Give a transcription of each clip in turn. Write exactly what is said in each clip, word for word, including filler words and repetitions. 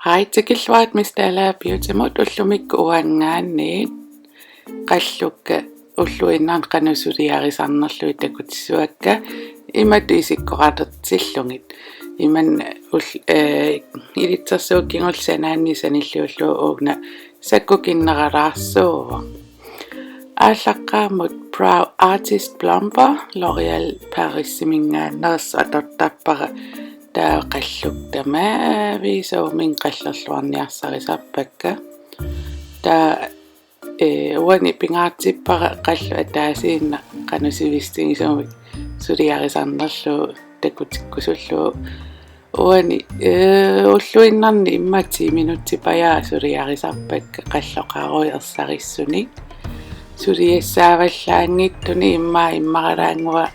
Hej, tikilluarit Miss Dalager Beautymut. Ullumikkut uanngaanniit qallukka ulluinnarni qanoq suliarisarnerlugit takutissavakka, imatut isikkoqartillugit. Imannak ul-, eh, ilitsersuut kingulleq sanaanni sanilliullugu una sakkukinneralaarsuuvoq. Aallaqqaammut Brow Artist Plumper L'Oréal Parisiminngaanneersoq atortarpara. Taava qallukka tamaaviisa uuminnga qallerluarniarsarisarpakka. Taava, eh, uani pingaartippara qallup ataasiinnaq qanoq sivisutigisumik suliarisarnerlugu takutikkusullugu. Uani, eh, ulluinnarni immaqa ti minutsipajaaq suliarisarpakka qalloqaruit ersarissunik. Suliassaavallaanngitsunik immaqa immaralaannguaq,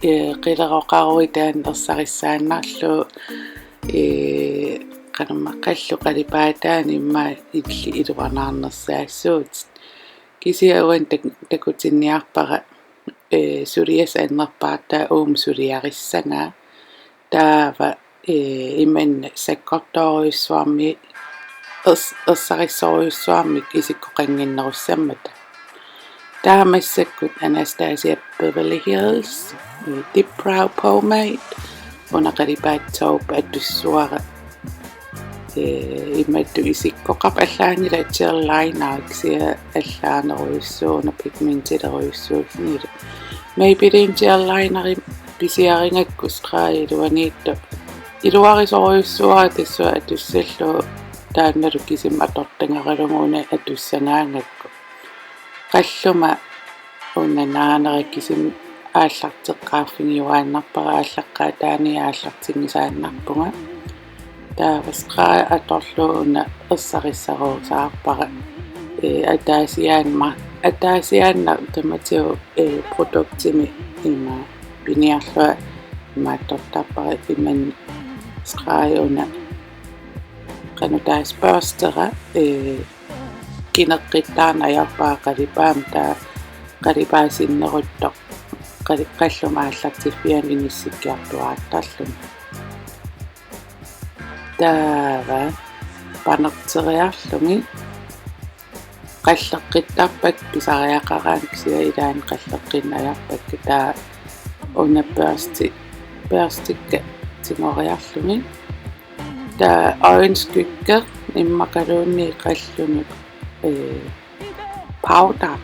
eh, qileroqaruit taanna ersarissaannarlugu, eh, qanormaa qallup qalipaataani immaqa illit iluanaarnersaassuutit. Kisianni uani tak-, takutinniarpara, eh, suliassaq annerpaartaa uuma suliarissagaa. Taava, eh, imannak sakkortoorujussuarmik ers-, ersarissorujussuarmik isikkoqannginnerussammata. Taava massakkut Anastasia Beverly Hills, eh, Dipbrow Pomade, una qalipaat Taupe atussavara. Eh, imatut isikkoqarpoq, allaanngilaq gel liner, kisianni allaanerujussuuvoq, una pigmentilerujussuullunilu. Maybelline gel lineri pisiarigakku straa iluaniittoq iluarisorujussuuara tassunga atussallugu, taannalu kisimi atortagaralugu una atussagaangakku. Qalluma una naanera kisimi aallarteqqaarfigiuaannarpara, aallaqqaataani aallartinngisaannarpunga. Taava straa atorlugu una ersarissarusaarpara. Eh, ataasiaannaq, ataasiaannaq tamatigut, eh, produktimik ima piniarlunga imaattortarpara, imannak straa una qanoq taas børstera, eh, kineqqittaarneq ajorpara qalipaamik, taava qalipaat sinneruttoq qali-, qalluma aallartiffianut inissikkiartuaartarluni. Taava panerteriarlugit qalleqqittarpakka pisariaqaraangat, kisianni ilaanni qalleqqinneq ajorpakka, taava una børsti, børstikka tigoriarlugit. Taava øjenskygge immaqaluunniit qallunut, eh, powder,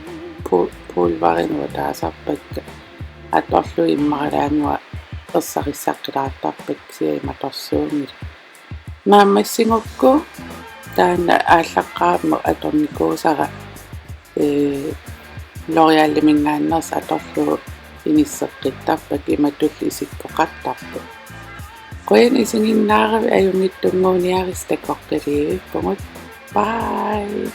pu-, pulverinut ataasarpakka atorlugu immaralaannguaq ersarissaqqilaartarpakka, kisianni imatorsuunngilaq. Naammassigukku taanna aallaqqaammut atornikuusara, eh, L'Oréaliminngaanneersoq atorlugu inisseqqittarpakka, imatullu isikkoqartarpoq. Qujanaq isiginnaaravit, ajunngitsunnguuniarisi, takoqqiliivippugut. Bye.